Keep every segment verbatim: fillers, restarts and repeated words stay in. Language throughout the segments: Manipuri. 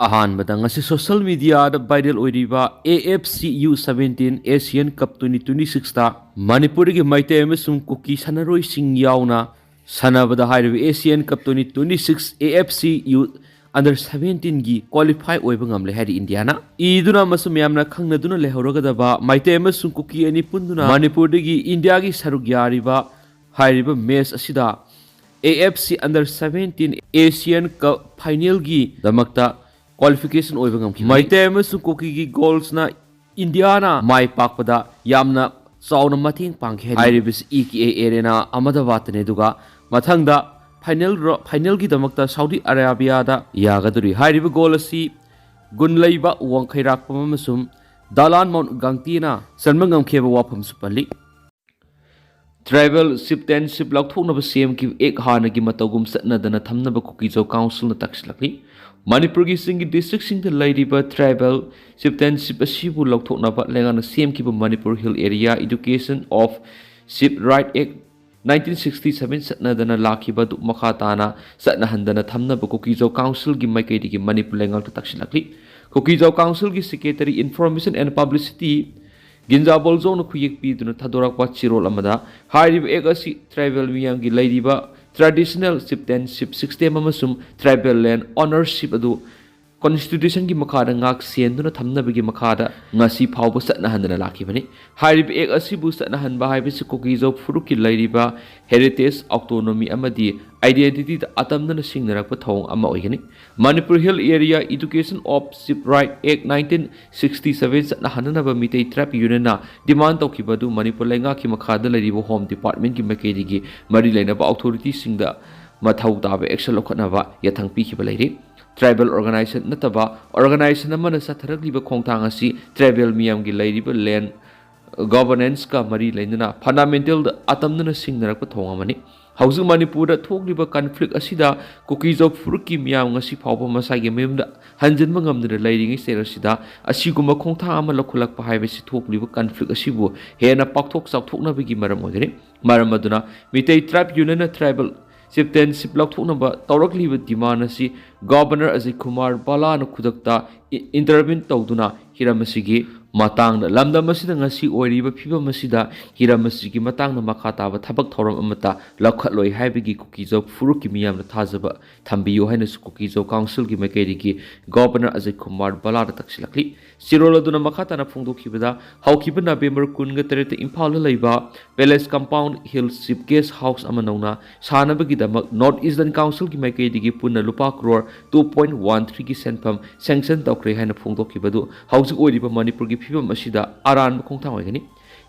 ꯑꯍꯥꯟꯕꯗ, ꯉꯁꯤ social mediaꯗ viral ꯑꯣꯏꯔꯤꯕ A F C U seventeen Asian Cup twenty twenty-sixꯇ ꯃꯅꯤꯄꯨꯔꯒꯤ ꯃꯩꯇꯩ ꯑꯃꯁꯨꯡ ꯀꯨꯀꯤ ꯁꯥꯟꯅꯔꯣꯏꯁꯤꯡ ꯌꯥꯎꯅ ꯁꯥꯟꯅꯕꯗ ꯍꯥꯏꯔꯤꯕ Asian Cup twenty twenty-six A F C U under seventeenꯒꯤ qualify ꯑꯣꯏꯕ ꯉꯝꯂꯦ ꯍꯥꯏꯔꯤ ꯏꯟꯗꯤꯌꯥꯅ꯫ ꯏꯗꯨꯅ ꯑꯃꯁꯨꯡ ꯃꯌꯥꯝꯅ ꯈꯪꯅꯗꯨꯅ ꯂꯩꯍꯧꯔꯒꯗꯕ ꯃꯩꯇꯩ ꯑꯃꯁꯨꯡ ꯀꯨꯀꯤ ꯑꯅꯤ ꯄꯨꯟꯗꯨꯅ ꯃꯅꯤꯄꯨꯔꯗꯒꯤ ꯏꯟꯗꯤꯌꯥꯒꯤ ꯁꯔꯨꯛ ꯌꯥꯔꯤꯕ ꯍꯥꯏꯔꯤꯕ match ꯑꯁꯤꯗ A F C under seventeen Asian Cup finalꯒꯤꯗꯃꯛꯇ qualification ꯑꯣꯏꯕ ꯉꯝꯈꯤ꯫ ꯃꯩꯇꯩ ꯑꯃꯁꯨꯡ ꯀꯨꯀꯤꯒꯤ goalsꯅ ꯏꯟꯗꯤꯌꯥꯅ ꯃꯥꯏ ꯄꯥꯛꯄꯗ ꯌꯥꯝꯅ ꯆꯥꯎꯅ ꯃꯇꯦꯡ ꯄꯥꯡꯈꯤ ꯍꯥꯏꯔꯤꯕꯁꯤ E K A Arena ꯑꯍꯃꯗꯥꯕꯥꯗꯇꯅꯤ꯫ ꯑꯗꯨꯒ ꯃꯊꯪꯗ final ro-, finalꯒꯤꯗꯃꯛꯇ ꯁꯥꯎꯗꯤ ꯑꯔꯥꯕꯤꯌꯥꯗ ꯌꯥꯒꯗꯧꯔꯤ꯫ ꯍꯥꯏꯔꯤꯕ goal ꯑꯁꯤ ꯒꯨꯟ ꯂꯩꯕ ꯋꯥꯡꯈꯩꯔꯥꯛꯄꯝ ꯑꯃꯁꯨꯡ ꯗꯥꯂꯥꯟ ꯃꯥꯎꯟ ꯒꯥꯡꯇꯤꯅ ꯆꯟꯕ ꯉꯝꯈꯤꯕ ꯋꯥꯐꯝꯁꯨ ꯄꯜꯂꯤ꯫ Tribal chieftainship ꯂꯧꯊꯣꯛꯅꯕ ꯁꯦꯝꯈꯤꯕ act ꯍꯥꯟꯅꯒꯤ ꯃꯇꯧꯒꯨꯝ ꯆꯠꯅꯗꯅ ꯊꯝꯅꯕ ꯀꯨꯀꯤꯖꯧ councilꯅ ꯇꯛꯁꯤꯜꯂꯛꯂꯤ꯫ ꯃꯅꯤꯄꯨꯔꯒꯤ ꯆꯤꯡꯒꯤ districtꯁꯤꯡꯗ ꯂꯩꯔꯤꯕ tribal chieftainship ꯑꯁꯤꯕꯨ ꯂꯧꯊꯣꯛꯅꯕ ꯂꯩꯉꯥꯛꯅ ꯁꯦꯝꯈꯤꯕ Manipur Hill Area Education of Chief Right Act nineteen sixty-seven ꯆꯠꯅꯗꯅ ꯂꯥꯛꯈꯤꯕ ꯑꯗꯨ ꯃꯈꯥ ꯇꯥꯅ ꯆꯠꯅꯍꯟꯗꯅ ꯊꯝꯅꯕ ꯀꯨꯀꯤꯖꯧ councilꯒꯤ ꯃꯥꯏꯀꯩꯗꯒꯤ Manipur ꯂꯩꯉꯥꯛꯇ ꯇꯛꯁꯤꯜꯂꯛꯂꯤ꯫ ꯀꯨꯀꯤꯖꯧ councilꯒꯤ secretary Information and Publicity ꯒꯤꯟꯖꯥ ꯕꯣꯜꯖꯧꯅ ꯈꯨꯌꯦꯛ ꯄꯤꯗꯨꯅ ꯊꯥꯗꯣꯔꯛꯄ ꯆꯦꯔꯣꯜ ꯑꯃꯗ ꯍꯥꯏꯔꯤꯕ act ꯑꯁꯤ tribal ꯃꯤꯌꯥꯝꯒꯤ ꯂꯩꯔꯤꯕ traditional chieftainship system ꯑꯃꯁꯨꯡ tribal land ownership ꯑꯗꯨ constitutionꯒꯤ ꯃꯈꯥꯗ ꯉꯥꯛ ꯁꯦꯟꯗꯨꯅ ꯊꯝꯅꯕꯒꯤ ꯃꯈꯥꯗ ꯉꯁꯤ ꯐꯥꯎꯕ ꯆꯠꯅꯍꯟꯗꯅ ꯂꯥꯛꯈꯤꯕꯅꯤ꯫ ꯍꯥꯏꯔꯤꯕ act ꯑꯁꯤꯕꯨ ꯆꯠꯅꯍꯟꯕ ꯍꯥꯏꯕꯁꯤ ꯀꯨꯀꯤꯖꯧ ꯐꯨꯔꯨꯞꯀꯤ ꯂꯩꯔꯤꯕ heritage autonomy ꯑꯃꯗꯤ identityꯗ ꯑꯇꯝꯅꯅ ꯁꯤꯡꯅꯔꯛꯄ ꯊꯧꯑꯣꯡ ꯑꯃ ꯑꯣꯏꯒꯅꯤ꯫ Manipur Hill Area Education of Chief Right Act nineteen sixty-seven ꯆꯠꯅꯍꯟꯅꯅꯕ Meitei tribe unionꯅ demand ꯇꯧꯈꯤꯕ ꯑꯗꯨ ꯃꯅꯤꯄꯨꯔ ꯂꯩꯉꯥꯛꯀꯤ ꯃꯈꯥꯗ ꯂꯩꯔꯤꯕ Home Departmentꯀꯤ ꯃꯥꯏꯀꯩꯗꯒꯤ ꯃꯔꯤ ꯂꯩꯅꯕ authorityꯁꯤꯡꯗ ꯃꯊꯧ ꯇꯥꯕ action ꯂꯧꯈꯠꯅꯕ ꯌꯥꯊꯪ ꯄꯤꯈꯤꯕ ꯂꯩꯔꯤ꯫ Tribal organization ꯅꯠꯇꯕ organization ꯑꯃꯅ ꯆꯠꯊꯔꯛꯂꯤꯕ ꯈꯣꯡꯊꯥꯡ ꯑꯁꯤ tribal ꯃꯤꯌꯥꯝꯒꯤ ꯂꯩꯔꯤꯕ land governancega ꯃꯔꯤ ꯂꯩꯅꯅ fundamentalꯗ ꯑꯇꯝꯅꯅ ꯁꯤꯡꯅꯔꯛꯄ ꯊꯧꯑꯣꯡ ꯑꯃꯅꯤ꯫ ꯍꯧꯖꯤꯛ ꯃꯅꯤꯄꯨꯔꯗ ꯊꯣꯛꯂꯤꯕ conflict ꯑꯁꯤꯗ ꯀꯨꯀꯤꯖꯧ ꯐꯨꯔꯨꯞꯀꯤ ꯃꯤꯌꯥꯝ ꯉꯁꯤ ꯐꯥꯎꯕ ꯃꯁꯥꯒꯤ ꯃꯌꯨꯝꯗ ꯍꯟꯖꯤꯟꯕ ꯉꯝꯗꯅ ꯂꯩꯔꯤꯉꯩ ꯆꯩꯔꯛꯁꯤꯗ ꯑꯁꯤꯒꯨꯝꯕ ꯈꯣꯡꯊꯥꯡ ꯑꯃ ꯂꯧꯈꯠꯂꯛꯄ ꯍꯥꯏꯕꯁꯤ ꯊꯣꯛꯂꯤꯕ conflict ꯑꯁꯤꯕꯨ ꯍꯦꯟꯅ ꯄꯥꯛꯊꯣꯛ ꯆꯥꯎꯊꯣꯛꯅꯕꯒꯤ ꯃꯔꯝ ꯑꯣꯏꯒꯅꯤ꯫ ꯃꯔꯝ ꯑꯗꯨꯅ ꯃꯤꯇꯩ tribe unionꯅ tribal ꯆꯤꯞꯇꯦꯟꯁꯤꯞ ꯂꯧꯊꯣꯛꯅꯕ ꯇꯧꯔꯛꯂꯤꯕ ꯗꯤꯃꯥꯟ ꯑꯁꯤ ꯒꯣꯕꯔꯅꯔ ꯑꯖꯤꯠ ꯀꯨꯃꯥꯔ ꯚꯜꯂꯥꯅ ꯈꯨꯗꯛꯇ ꯏ-, ꯏꯟꯇꯔꯚꯤꯟ ꯇꯧꯗꯨꯅ ꯍꯤꯔꯝ ꯑꯁꯤꯒꯤ ꯃꯇꯥꯡꯗ, ꯂꯝꯗꯝ ꯑꯁꯤꯗ ꯉꯁꯤ ꯑꯣꯏꯔꯤꯕ ꯐꯤꯕꯝ ꯑꯁꯤꯗ ꯍꯤꯔꯝ ꯑꯁꯤꯒꯤ ꯃꯇꯥꯡꯗ ꯃꯈꯥ ꯇꯥꯕ ꯊꯕꯛ ꯊꯧꯔꯝ ꯑꯃꯠꯇ ꯂꯧꯈꯠꯂꯣꯏ ꯍꯥꯏꯕꯒꯤ ꯀꯨꯀꯤꯖꯧ ꯐꯨꯔꯨꯞꯀꯤ ꯃꯤꯌꯥꯝꯅ ꯊꯥꯖꯕ ꯊꯝꯕꯤꯌꯨ ꯍꯥꯏꯅꯁꯨ ꯀꯨꯀꯤꯖꯧ ꯀꯥꯎꯟꯁꯤꯜꯒꯤ ꯃꯥꯏꯀꯩꯗꯒꯤ ꯒꯣꯕꯔꯅꯔ ꯑꯖꯤꯠ ꯀꯨꯃꯥꯔ ꯚꯜꯂꯥꯗ ꯇꯛꯁꯤꯜꯂꯛꯂꯤ꯫ ꯆꯦꯔꯣꯜ ꯑꯗꯨꯅ ꯃꯈꯥ ꯇꯥꯅ ꯐꯣꯡꯗꯣꯛꯈꯤꯕꯗ, ꯍꯧꯈꯤꯕ ꯅꯕꯦꯝꯕꯔ ꯀꯨꯟꯒ ꯇꯔꯦꯠꯇ ꯏꯝꯐꯥꯜꯗ ꯂꯩꯕ palace compound hill chip gas house ꯑꯃ ꯅꯧꯅ ꯁꯥꯅꯕꯒꯤꯗꯃꯛ ꯅꯣꯔꯠ ꯏꯁꯇꯔꯟ ꯀꯥꯎꯟꯁꯤꯜꯒꯤ ꯃꯥꯏꯀꯩꯗꯒꯤ ꯄꯨꯟꯅ ꯂꯨꯄꯥ crore two point one three ꯒꯤ ꯁꯦꯟꯐꯝ ꯁꯦꯡꯁꯟ ꯇꯧꯈ꯭ꯔꯦ ꯍꯥꯏꯅ ꯐꯣꯡꯗꯣꯛꯈꯤꯕ ꯑꯗꯨ ꯍꯧꯖꯤꯛ ꯑꯣꯏꯔꯤꯕ ꯃꯅꯤꯄꯨꯔꯒꯤ ꯐꯤꯕꯝ ꯑꯁꯤꯗ ꯑꯔꯥꯟꯕ ꯈꯣꯡꯊꯥꯡ ꯑꯣꯏꯒꯅꯤ꯫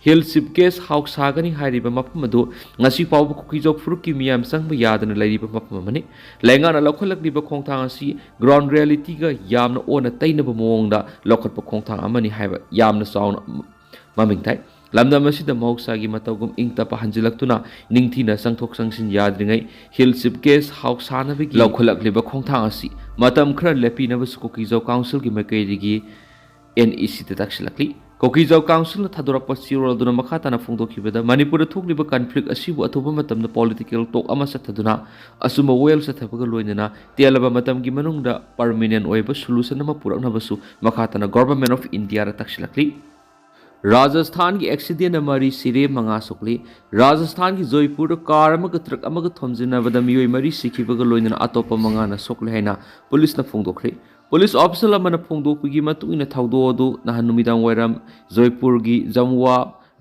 ꯍꯤꯜ ꯆꯤꯞ ꯒꯦꯁ ꯍꯥꯎꯁ ꯁꯥꯒꯅꯤ ꯍꯥꯏꯔꯤꯕ ꯃꯐꯝ ꯑꯗꯨ ꯉꯁꯤ ꯐꯥꯎꯕ ꯀꯨꯀꯤꯖꯧ ꯐꯨꯔꯨꯞꯀꯤ ꯃꯤꯌꯥꯝ ꯆꯪꯕ ꯌꯥꯗꯅ ꯂꯩꯔꯤꯕ ꯃꯐꯝ ꯑꯃꯅꯤ꯫ ꯂꯩꯉꯥꯛꯅ ꯂꯧꯈꯠꯂꯛꯂꯤꯕ ꯈꯣꯡꯊꯥꯡ ꯑꯁꯤ ꯒ꯭ꯔꯥꯎꯟ ꯔꯤꯌꯦꯂꯤꯇꯤꯒ ꯌꯥꯝꯅ ꯑꯣꯟꯅ ꯇꯩꯅꯕ ꯃꯑꯣꯡꯗ ꯂꯧꯈꯠꯄ ꯈꯣꯡꯊꯥꯡ ꯑꯃꯅꯤ ꯍꯥꯏꯕ ꯌꯥꯝꯅ ꯆꯥꯎꯅ ꯃꯃꯤꯡ ꯊꯥꯏ꯫ ꯂꯝꯗꯝ ꯑꯁꯤꯗ ꯃꯍꯧꯁꯥꯒꯤ ꯃꯇꯧꯒꯨꯝ ꯏꯪ ꯇꯞꯄ ꯍꯟꯖꯤꯜꯂꯛꯇꯨꯅ ꯅꯤꯡꯊꯤꯅ ꯆꯪꯊꯣꯛ ꯆꯪꯁꯤꯟ ꯌꯥꯗ꯭ꯔꯤꯉꯩ ꯍꯤꯜ ꯆꯤꯞ ꯒꯦꯁ ꯍꯥꯎꯁ ꯁꯥꯅꯕꯒꯤ ꯂꯧꯈꯠꯂꯛꯂꯤꯕ ꯈꯣꯡꯊꯥꯡ ꯑꯁꯤ ꯃꯇꯝ ꯈꯔ ꯂꯦꯞꯄꯤꯅꯕꯁꯨ ꯀꯨꯀꯤꯖꯧ ꯀꯥꯎꯟꯁꯤꯜꯒꯤ ꯃꯥꯏꯀꯩꯗꯒꯤ ꯑꯦꯟ ꯏ ꯁꯤꯗ ꯇꯛꯁꯤꯜꯂꯛꯂꯤ꯫ ꯀꯨꯀꯤꯖꯧ ꯀꯥꯎꯟꯁꯤꯜꯅ ꯊꯥꯗꯣꯔꯛꯄ ꯆꯦꯔꯣꯜ ꯑꯗꯨꯅ ꯃꯈꯥ ꯇꯥꯅ ꯐꯣꯡꯗꯣꯛꯈꯤꯕꯗ, ꯃꯅꯤꯄꯨꯔꯗ ꯊꯣꯛꯂꯤꯕ ꯀꯟꯐ꯭ꯂꯤꯛ ꯑꯁꯤꯕꯨ ꯑꯊꯨꯕ ꯃꯇꯝꯗ ꯄꯣꯂꯤꯇꯤꯀꯦꯜ ꯇꯣꯛ ꯑꯃ ꯆꯠꯊꯗꯨꯅ ꯑꯆꯨꯝꯕ ꯋꯥꯌꯦꯜ ꯆꯠꯊꯕꯒ ꯂꯣꯏꯅꯅ ꯇꯦꯜꯂꯕ ꯃꯇꯝꯒꯤ ꯃꯅꯨꯡꯗ ꯄꯔꯃꯤꯅꯦꯟ ꯑꯣꯏꯕ ꯁꯣꯂꯨꯁꯟ ꯑꯃ ꯄꯨꯔꯛꯅꯕꯁꯨ ꯃꯈꯥ ꯇꯥꯅ ꯒꯣꯚꯔꯟꯃꯦꯟꯠ ꯑꯣꯐ ꯏꯟꯗꯤꯌꯥꯗ ꯇꯛꯁꯤꯜꯂꯛꯂꯤ꯫ ꯔꯥꯖꯁꯊꯥꯟꯒꯤ ꯑꯦꯛꯁꯤꯗꯦꯟꯅ ꯃꯔꯤ ꯁꯤꯔꯦ, ꯃꯉꯥ ꯁꯣꯛꯂꯤ꯫ ꯔꯥꯖꯁꯊꯥꯟꯒꯤ ꯖꯣꯏꯄꯨꯔꯗ ꯀꯥꯔ ꯑꯃꯒ ꯇ꯭ꯔꯛ ꯑꯃꯒ ꯊꯣꯝꯖꯤꯟꯅꯕꯗ ꯃꯤꯑꯣꯏ ꯃꯔꯤ ꯁꯤꯈꯤꯕꯒ ꯂꯣꯏꯅꯅ ꯑꯇꯣꯞꯄ ꯃꯉꯥꯅ ꯁꯣꯛꯂꯦ ꯍꯥꯏꯅ ꯄꯨꯂꯤꯁꯅ ꯐꯣꯡꯗꯣꯛꯈ꯭ꯔꯦ꯫ ꯄꯨꯂꯤꯁ ꯑꯣꯐꯤꯁꯤꯌꯦꯜ ꯑꯃꯅ ꯐꯣꯡꯗꯣꯛꯄꯒꯤ ꯃꯇꯨꯡ ꯏꯟꯅ, ꯊꯧꯗꯣꯛ ꯑꯗꯨ ꯅꯍꯥꯟ ꯅꯨꯃꯤꯗꯥꯡ ꯋꯥꯏꯔꯝ ꯖꯣꯏꯄꯨꯔꯒꯤ ꯖꯝꯋꯥ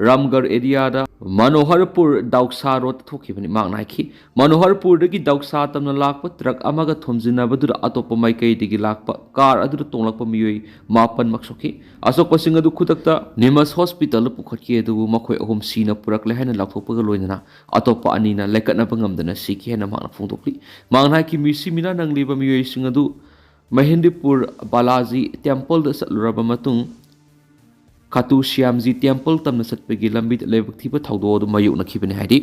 ꯔꯥꯝꯒꯔ ꯑꯦꯔꯤꯌꯥꯗ ꯃꯅꯣꯍꯔꯄꯨꯔ ꯗꯧꯁꯥ ꯔꯣꯗꯇ ꯊꯣꯛꯈꯤꯕꯅꯤ꯫ ꯃꯍꯥꯛꯅ ꯍꯥꯏꯈꯤ, ꯃꯅꯣꯍꯔꯄꯨꯔꯗꯒꯤ ꯗꯧꯁꯥ ꯇꯝꯅ ꯂꯥꯛꯄ ꯇ꯭ꯔꯛ ꯑꯃꯒ ꯊꯣꯝꯖꯤꯟꯅꯕꯗꯨꯗ ꯑꯇꯣꯞꯄ ꯃꯥꯏꯀꯩꯗꯒꯤ ꯂꯥꯛꯄ ꯀꯥꯔ ꯑꯗꯨꯗ ꯇꯣꯡꯂꯛꯄ ꯃꯤꯑꯣꯏ ꯃꯥꯄꯟꯃꯛ ꯁꯣꯛꯈꯤ꯫ ꯑꯁꯣꯛꯄꯁꯤꯡ ꯑꯗꯨ ꯈꯨꯗꯛꯇ ꯅꯤꯃꯁ ꯍꯣꯁꯄꯤꯇꯥꯜꯗ ꯄꯨꯈꯠꯈꯤ, ꯑꯗꯨꯕꯨ ꯃꯈꯣꯏ ꯑꯍꯨꯝ ꯁꯤꯅ ꯄꯨꯔꯛꯂꯦ ꯍꯥꯏꯅ ꯂꯥꯎꯊꯣꯛꯄꯒ ꯂꯣꯏꯅꯅ ꯑꯇꯣꯞꯄ ꯑꯅꯤꯅ ꯂꯥꯏꯀꯠꯅꯕ ꯉꯝꯗꯅ ꯁꯤꯈꯤ ꯍꯥꯏꯅ ꯃꯍꯥꯛꯅ ꯐꯣꯡꯗꯣꯛꯂꯤ꯫ ꯃꯍꯥꯛꯅ ꯍꯥꯏꯈꯤ, ꯃꯤꯁꯤ ꯃꯤꯅꯥ ꯅꯪꯂꯤꯕ ꯃꯤꯑꯣꯏꯁꯤꯡ ꯑꯗꯨ ꯃꯍꯦꯟꯗꯤꯄꯨꯔ ꯕꯥꯂꯥꯖꯤ ꯇꯦꯝꯄꯜꯗ ꯆꯠꯂꯨꯔꯕ ꯃꯇꯨꯡ, ꯈꯥꯇꯨ ꯁ꯭ꯌꯥꯝꯖꯤ ꯇꯦꯝꯄꯜ ꯇꯝꯅ ꯆꯠꯄꯒꯤ ꯂꯝꯕꯤꯗ ꯂꯥꯏꯕꯛ ꯊꯤꯕ ꯊꯧꯗꯣꯛ ꯑꯗꯨ ꯃꯥꯌꯣꯛꯅꯈꯤꯕꯅꯤ ꯍꯥꯏꯔꯤ꯫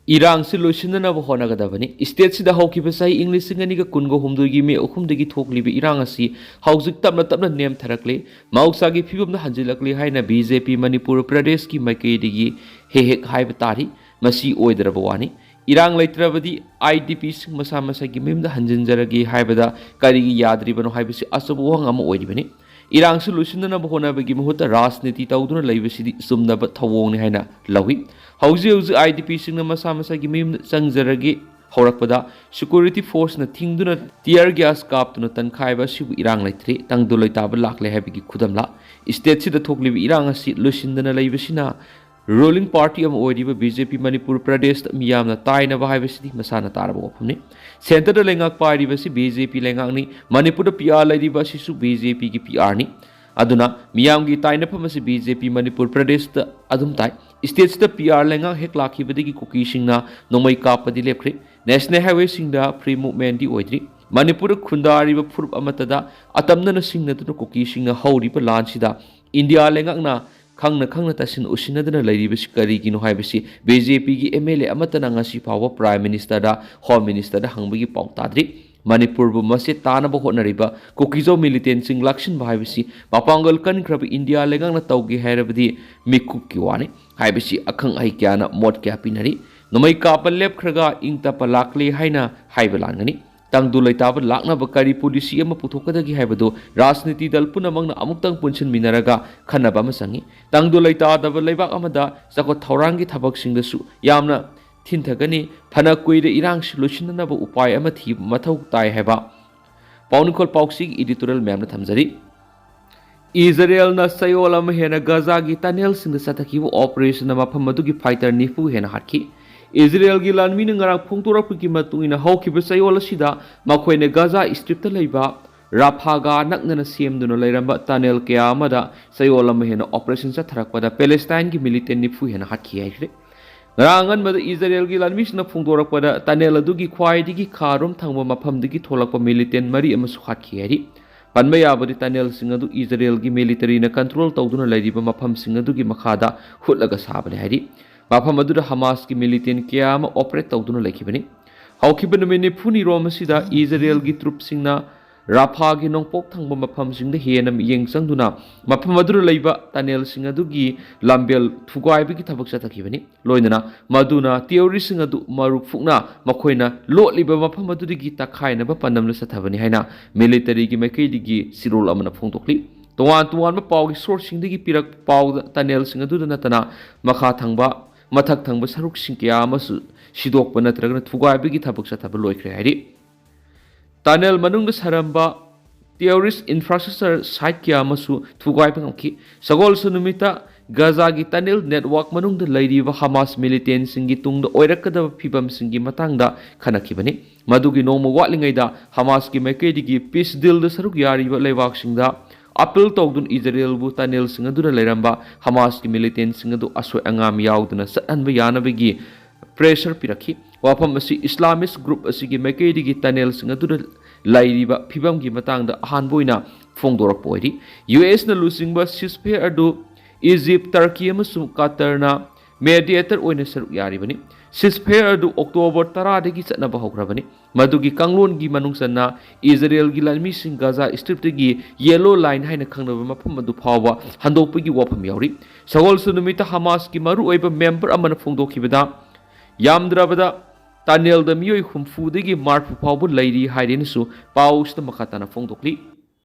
ꯏꯔꯥꯡꯁꯤ ꯂꯣꯏꯁꯤꯟꯅꯅꯕ ꯍꯣꯠꯅꯒꯗꯕꯅꯤ꯫ ꯁ꯭ꯇꯦꯠꯁꯤꯗ ꯍꯧꯈꯤꯕ ꯆꯍꯤ ꯏꯪ ꯂꯤꯁꯤꯡ ꯑꯅꯤꯒ ꯀꯨꯟꯒ ꯍꯨꯝꯗꯣꯏꯒꯤ ꯃꯦ ꯑꯍꯨꯝꯗꯒꯤ ꯊꯣꯛꯂꯤꯕ ꯏꯔꯥꯡ ꯑꯁꯤ ꯍꯧꯖꯤꯛ ꯇꯞꯅ ꯇꯞꯅ ꯅꯦꯝꯊꯔꯛꯂꯤ, ꯃꯍꯧꯁꯥꯒꯤ ꯐꯤꯕꯝꯗ ꯍꯟꯖꯤꯜꯂꯛꯂꯤ ꯍꯥꯏꯅ ꯕꯤ ꯖꯦ ꯄꯤ ꯃꯅꯤꯄꯨꯔ ꯄ꯭ꯔꯗꯦꯁꯀꯤ ꯃꯥꯏꯀꯩꯗꯒꯤ ꯍꯦꯛ ꯍꯦꯛ ꯍꯥꯏꯕ ꯇꯥꯔꯤ꯫ ꯃꯁꯤ ꯑꯣꯏꯗ꯭ꯔꯕ ꯋꯥꯅꯤ꯫ ꯏꯔꯥꯡ ꯂꯩꯇ꯭ꯔꯕꯗꯤ IDPꯁꯤꯡ ꯃꯁꯥ ꯃꯁꯥꯒꯤ ꯃꯌꯨꯝꯗ ꯍꯟꯖꯤꯟꯖꯔꯒꯦ ꯍꯥꯏꯕꯗ ꯀꯔꯤꯒꯤ ꯌꯥꯗ꯭ꯔꯤꯕꯅꯣ ꯍꯥꯏꯕꯁꯤ ꯑꯆꯧꯕ ꯋꯥꯍꯪ ꯑꯃ ꯑꯣꯏꯔꯤꯕꯅꯤ꯫ ꯏꯔꯥꯡꯁꯤ ꯂꯣꯏꯁꯤꯟꯅꯅꯕ ꯍꯣꯠꯅꯕꯒꯤ ꯃꯍꯨꯠꯇ ꯔꯥꯖꯅꯤꯇꯤ ꯇꯧꯗꯨꯅ ꯂꯩꯕꯁꯤꯗꯤ ꯆꯨꯝꯗꯕ ꯊꯧꯑꯣꯡꯅꯤ ꯍꯥꯏꯅ ꯂꯧꯏ꯫ ꯍꯧꯖꯤꯛ ꯍꯧꯖꯤꯛ IDPꯁꯤꯡꯅ ꯃꯁꯥ ꯃꯁꯥꯒꯤ ꯃꯌꯨꯝꯗ ꯆꯪꯖꯔꯒꯦ ꯍꯧꯔꯛꯄꯗ security forceꯅ ꯊꯤꯡꯗꯨꯅ tear gas ꯀꯥꯞꯇꯨꯅ ꯇꯟꯈꯥꯏꯕ ꯑꯁꯤꯕꯨ ꯏꯔꯥꯡ ꯂꯩꯇ꯭ꯔꯦ, ꯇꯪꯗꯨ ꯂꯩꯇꯥꯕ ꯂꯥꯛꯂꯦ ꯍꯥꯏꯕꯒꯤ ꯈꯨꯗꯝꯂ? Stateꯁꯤꯗ ꯊꯣꯛꯂꯤꯕ ꯏꯔꯥꯡ ꯑꯁꯤ ꯂꯣꯏꯁꯤꯟꯗꯅ ꯂꯩꯕꯁꯤꯅ ruling party ꯑꯃ ꯑꯣꯏꯔꯤꯕ BJP ꯃꯅꯤꯄꯨꯔ ꯄ꯭ꯔꯗꯦꯁꯇ ꯃꯤꯌꯥꯝꯅ ꯇꯥꯏꯅꯕ ꯍꯥꯏꯕꯁꯤꯗꯤ ꯃꯁꯥꯅ ꯇꯥꯔꯕ ꯋꯥꯐꯝꯅꯤ꯫ Centreꯗ ꯂꯩꯉꯥꯛ ꯄꯥꯏꯔꯤꯕꯁꯤ BJP ꯂꯩꯉꯥꯛꯅꯤ꯫ ꯃꯅꯤꯄꯨꯔꯗ PR ꯂꯩꯔꯤꯕ ꯑꯁꯤꯁꯨ BJPꯒꯤ PRꯅꯤ꯫ ꯑꯗꯨꯅ ꯃꯤꯌꯥꯝꯒꯤ ꯇꯥꯏꯅꯐꯝ ꯑꯁꯤ BJP ꯃꯅꯤꯄꯨꯔ ꯄ꯭ꯔꯗꯦꯁꯇ ꯑꯗꯨꯝ ꯇꯥꯏ꯫ Stateꯁꯤꯗ PR ꯂꯩꯉꯥꯛ ꯍꯦꯛ ꯂꯥꯛꯈꯤꯕꯗꯒꯤ ꯀꯨꯀꯤꯁꯤꯡꯅ ꯅꯣꯡꯃꯩ ꯀꯥꯞꯄꯗꯤ ꯂꯦꯞꯈ꯭ꯔꯦ꯫ National highwayꯁꯤꯡꯗ free movementꯗꯤ ꯑꯣꯏꯗ꯭ꯔꯤ꯫ ꯃꯅꯤꯄꯨꯔꯗ ꯈꯨꯟꯗꯥꯔꯤꯕ ꯐꯨꯔꯨꯞ ꯑꯃꯠꯇꯗ ꯑꯇꯝꯅꯅ ꯁꯤꯡꯅꯗꯨꯅ ꯀꯨꯀꯤꯁꯤꯡꯅ ꯍꯧꯔꯤꯕ ꯂꯥꯟꯁꯤꯗ ꯏꯟꯗꯤꯌꯥ ꯂꯩꯉꯥꯛꯅ ꯈꯪꯅ ꯈꯪꯅ ꯇꯥꯁꯤꯟ ꯎꯁꯤꯟꯅꯗꯨꯅ ꯂꯩꯔꯤꯕꯁꯤ ꯀꯔꯤꯒꯤꯅꯣ ꯍꯥꯏꯕꯁꯤ BJPꯒꯤ MLA ꯑꯃꯠꯇꯅ ꯉꯁꯤ ꯐꯥꯎꯕ Prime Ministerꯗ, Home Ministerꯗ ꯍꯪꯕꯒꯤ ꯄꯥꯎ ꯇꯥꯗ꯭ꯔꯤ꯫ ꯃꯅꯤꯄꯨꯔꯕꯨ ꯃꯆꯦꯠ ꯇꯥꯅꯕ ꯍꯣꯠꯅꯔꯤꯕ ꯀꯨꯀꯤꯖꯧ militantꯁꯤꯡ ꯂꯥꯛꯁꯤꯟꯕ ꯍꯥꯏꯕꯁꯤ ꯃꯄꯥꯡꯒꯜ ꯀꯟꯈ꯭ꯔꯕ ꯏꯟꯗꯤꯌꯥ ꯂꯩꯉꯥꯛꯅ ꯇꯧꯒꯦ ꯍꯥꯏꯔꯕꯗꯤ ꯃꯤꯀꯨꯞꯀꯤ ꯋꯥꯅꯤ ꯍꯥꯏꯕꯁꯤ ꯑꯈꯪ ꯑꯍꯩ ꯀꯌꯥꯅ ꯃꯣꯠ ꯀꯌꯥ ꯄꯤꯅꯔꯤ꯫ ꯅꯣꯡꯃꯩ ꯀꯥꯞꯄ ꯂꯦꯞꯈ꯭ꯔꯒ ꯏꯪ ꯇꯞꯄ ꯂꯥꯛꯂꯦ ꯍꯥꯏꯅ ꯍꯥꯏꯕ ꯂꯥꯟꯒꯅꯤ꯫ ꯇꯪꯗꯨ ꯂꯩꯇꯥꯕ ꯂꯥꯛꯅꯕ ꯀꯔꯤ policy ꯑꯃ ꯄꯨꯊꯣꯛꯀꯗꯒꯦ ꯍꯥꯏꯕꯗꯨ ꯔꯥꯖꯅꯤꯇꯤ ꯗꯜ ꯄꯨꯝꯅꯃꯛꯅ ꯑꯃꯨꯛꯇꯪ ꯄꯨꯟꯁꯤꯟꯃꯤꯟꯅꯔꯒ ꯈꯟꯅꯕ ꯑꯃ ꯆꯪꯏ꯫ ꯇꯪꯗꯨ ꯂꯩꯇꯥꯗꯕ ꯂꯩꯕꯥꯛ ꯑꯃꯗ ꯆꯥꯎꯈꯠ ꯊꯧꯔꯥꯡꯒꯤ ꯊꯕꯛꯁꯤꯡꯗꯁꯨ ꯌꯥꯝꯅ ꯊꯤꯟꯊꯒꯅꯤ꯫ ꯐꯅ ꯀꯨꯏꯔꯦ ꯏꯔꯥꯡꯁꯤ ꯂꯣꯏꯁꯤꯟꯅꯅꯕ ꯎꯄꯥꯏ ꯑꯃ ꯊꯤꯕ ꯃꯊꯧ ꯇꯥꯏ ꯍꯥꯏꯕ ꯄꯥꯎꯅꯤꯡꯈꯣꯜ ꯄꯥꯎꯆꯦꯒꯤ editorial ꯃꯌꯥꯝꯅ ꯊꯝꯖꯔꯤ꯫ ꯏꯖꯔꯦꯜꯅ ꯆꯌꯣꯜ ꯑꯃ ꯍꯦꯟꯅ ꯒꯖꯥꯒꯤ tunnelꯁꯤꯡꯗ ꯆꯠꯊꯈꯤꯕ operationꯅ ꯃꯐꯝ ꯑꯗꯨꯒꯤ fighter ꯅꯤꯐꯨ ꯍꯦꯟꯅ ꯍꯥꯠꯈꯤ꯫ ꯏꯖꯔꯦꯜꯒꯤ ꯂꯥꯟꯃꯤꯅ ꯉꯔꯥꯡ ꯐꯣꯡꯗꯣꯔꯛꯄꯒꯤ ꯃꯇꯨꯡ ꯏꯟꯅ ꯍꯧꯈꯤꯕ ꯆꯌꯣꯜ ꯑꯁꯤꯗ ꯃꯈꯣꯏꯅ ꯒꯖꯥ Stripꯇ ꯂꯩꯕ ꯔꯥꯐꯥꯒ ꯅꯛꯅꯅ ꯁꯦꯝꯗꯨꯅ ꯂꯩꯔꯝꯕ tunnel ꯀꯌꯥ ꯑꯃꯗ ꯆꯌꯣꯜ ꯑꯃ ꯍꯦꯟꯅ operation ꯆꯠꯊꯔꯛꯄꯗ Palestineꯒꯤ militant ꯅꯤꯐꯨ ꯍꯦꯟꯅ ꯍꯥꯠꯈꯤ ꯍꯥꯏꯈ꯭ꯔꯦ꯫ ꯉꯔꯥꯡ ꯑꯉꯟꯕꯗ ꯏꯖꯔꯦꯜꯒꯤ ꯂꯥꯟꯃꯤꯁꯤꯡꯅ ꯐꯣꯡꯗꯣꯔꯛꯄꯗ tunnel ꯑꯗꯨꯒꯤ ꯈ꯭ꯋꯥꯏꯗꯒꯤ ꯈꯥꯔꯣꯝ ꯊꯪꯕ ꯃꯐꯝꯗꯒꯤ ꯊꯣꯛꯂꯛꯄ militant ꯃꯔꯤ ꯑꯃꯁꯨ ꯍꯥꯠꯈꯤ ꯍꯥꯏꯔꯤ꯫ ꯄꯟꯕ ꯌꯥꯕꯗꯤ tunnelꯁꯤꯡ ꯑꯗꯨ ꯏꯖꯔꯦꯜꯒꯤ militaryꯅ control ꯇꯧꯗꯨꯅ ꯂꯩꯔꯤꯕ ꯃꯐꯝꯁꯤꯡ ꯑꯗꯨꯒꯤ ꯃꯈꯥꯗ ꯍꯨꯠꯂꯒ ꯁꯥꯕꯅꯤ ꯍꯥꯏꯔꯤ꯫ ꯃꯐꯝ ꯑꯗꯨꯗ ꯍꯃꯥꯁꯀꯤ militant ꯀꯌꯥ ꯑꯃ operate ꯇꯧꯗꯨꯅ ꯂꯩꯈꯤꯕꯅꯤ꯫ ꯍꯧꯈꯤꯕ ꯅꯨꯃꯤꯠ ꯅꯤꯐꯨꯅꯤꯔꯣꯝ ꯑꯁꯤꯗ ꯏꯖꯔꯦꯜꯒꯤ troops ꯁꯤꯡꯅ ꯔꯥꯐꯥꯒꯤ ꯅꯣꯡꯄꯣꯛ ꯊꯪꯕ ꯃꯐꯝꯁꯤꯡꯗ ꯍꯦꯟꯅ ꯃꯤꯠꯌꯦꯡ ꯆꯪꯗꯨꯅ ꯃꯐꯝ ꯑꯗꯨꯗ ꯂꯩꯕ tunnelꯁꯤꯡ ꯑꯗꯨꯒꯤ ꯂꯝꯕꯦꯜ ꯊꯨꯒꯥꯏꯕꯒꯤ ꯊꯕꯛ ꯆꯠꯊꯈꯤꯕꯅꯤ꯫ ꯂꯣꯏꯅꯅ ꯃꯗꯨꯅ terroristꯁꯤꯡ ꯑꯗꯨ ꯃꯔꯨꯞ ꯐꯨꯛꯅ ꯃꯈꯣꯏꯅ ꯂꯣꯠꯂꯤꯕ ꯃꯐꯝ ꯑꯗꯨꯗꯒꯤ ꯇꯛꯈꯥꯏꯅꯕ ꯄꯥꯟꯗꯝꯗ ꯆꯠꯊꯕꯅꯤ ꯍꯥꯏꯅ militaryꯒꯤ ꯃꯥꯏꯀꯩꯗꯒꯤ ꯆꯤꯔꯣꯜ ꯑꯃꯅ ꯐꯣꯡꯗꯣꯛꯂꯤ꯫ ꯇꯣꯉꯥꯟ ꯇꯣꯉꯥꯟꯕ ꯄꯥꯎꯒꯤ sourceꯁꯤꯡꯗꯒꯤ ꯄꯤꯔꯛꯄ ꯄꯥꯎꯗ tunnelꯁꯤꯡ ꯑꯗꯨꯗ ꯅꯠꯇꯅ ꯃꯈꯥ ꯊꯪꯕ, ꯃꯊꯛ ꯊꯪꯕ ꯁꯔꯨꯛꯁꯤꯡ ꯀꯌꯥ ꯑꯃꯁꯨ ꯁꯤꯗꯣꯛꯄ ꯅꯠꯇ꯭ꯔꯒꯅ ꯊꯨꯒꯥꯏꯕꯒꯤ ꯊꯕꯛ ꯆꯠꯊꯕ ꯂꯣꯏꯈ꯭ꯔꯦ ꯍꯥꯏꯔꯤ꯫ Tunnel ꯃꯅꯨꯡꯗ ꯁꯥꯔꯝꯕ terrorist infrastructure site ꯀꯌꯥ ꯑꯃꯁꯨ ꯊꯨꯒꯥꯏꯕ ꯉꯝꯈꯤ꯫ ꯁꯒꯣꯜꯁꯦꯟ ꯅꯨꯃꯤꯠꯇ ꯒꯥꯖꯥꯒꯤ tunnel network ꯃꯅꯨꯡꯗ ꯂꯩꯔꯤꯕ ꯍꯃꯥꯁ militantꯁꯤꯡꯒꯤ ꯇꯨꯡꯗ ꯑꯣꯏꯔꯛꯀꯗꯕ ꯐꯤꯕꯝꯁꯤꯡꯒꯤ ꯃꯇꯥꯡꯗ ꯈꯟꯅꯈꯤꯕꯅꯤ꯫ ꯃꯗꯨꯒꯤ ꯅꯣꯡꯃ ꯋꯥꯠꯂꯤꯉꯩꯗ ꯍꯃꯥꯁꯀꯤ ꯃꯥꯏꯀꯩꯗꯒꯤ peace dealꯗ ꯁꯔꯨꯛ ꯌꯥꯔꯤꯕ ꯂꯩꯕꯥꯛꯁꯤꯡꯗ appeal ꯇꯧꯗꯨꯅ ꯏꯖꯔꯦꯜꯕꯨ tunnelꯁꯤꯡ ꯑꯗꯨꯗ ꯂꯩꯔꯝꯕ ꯍꯃꯥꯁꯀꯤ militantꯁꯤꯡ ꯑꯗꯨ ꯑꯁꯣꯏ ꯑꯉꯥꯝ ꯌꯥꯎꯗꯅ ꯆꯠꯍꯟꯕ ꯌꯥꯅꯕꯒꯤ pressure ꯄꯤꯔꯛꯈꯤ꯫ ꯋꯥꯐꯝ ꯑꯁꯤ Islamist group ꯑꯁꯤꯒꯤ ꯃꯥꯏꯀꯩꯗꯒꯤ tunnelꯁꯤꯡ ꯑꯗꯨꯗ ꯂꯩꯔꯤꯕ ꯐꯤꯕꯝꯒꯤ ꯃꯇꯥꯡꯗ ꯑꯍꯥꯟꯕ ꯑꯣꯏꯅ ꯐꯣꯡꯗꯣꯔꯛꯄ ꯑꯣꯏꯔꯤ꯫ USꯅ ꯂꯨꯆꯤꯡꯕ ceasefire ꯑꯗꯨ Egypt, Turkey ꯑꯃꯁꯨꯡ Qatarꯅ mediator ꯑꯣꯏꯅ ꯁꯔꯨꯛ ꯌꯥꯔꯤꯕꯅꯤ꯫ Ceasefire ꯑꯗꯨ October ꯇꯔꯥꯗꯒꯤ ꯆꯠꯅꯕ ꯍꯧꯈ꯭ꯔꯕꯅꯤ꯫ ꯃꯗꯨꯒꯤ ꯀꯥꯡꯂꯣꯟꯒꯤ ꯃꯅꯨꯡ ꯆꯟꯅ ꯏꯖꯔꯦꯜꯒꯤ ꯂꯥꯟꯃꯤꯁꯤꯡ ꯒꯥꯖꯥ ꯁ꯭ꯇ꯭ꯔꯤꯞꯇꯒꯤ Yellow Line ꯍꯥꯏꯅ ꯈꯪꯅꯕ ꯃꯐꯝ ꯑꯗꯨ ꯐꯥꯎꯕ ꯍꯟꯗꯣꯛꯄꯒꯤ ꯋꯥꯐꯝ ꯌꯥꯎꯔꯤ꯫ ꯁꯒꯣꯜꯁꯦꯟ ꯅꯨꯃꯤꯠꯇ ꯍꯃꯥꯁꯀꯤ ꯃꯔꯨꯑꯣꯏꯕ member ꯑꯃꯅ ꯐꯣꯡꯗꯣꯛꯈꯤꯕꯗ, ꯌꯥꯝꯗ꯭ꯔꯕꯗ tunnelꯗ ꯃꯤꯑꯣꯏ ꯍꯨꯝꯐꯨꯗꯒꯤ ꯃꯔꯤꯐꯨ ꯐꯥꯎꯕ ꯂꯩꯔꯤ ꯍꯥꯏꯔꯦꯅꯁꯨ ꯄꯥꯎꯁꯤꯗ ꯃꯈꯥ ꯇꯥꯅ ꯐꯣꯡꯗꯣꯛꯂꯤ꯫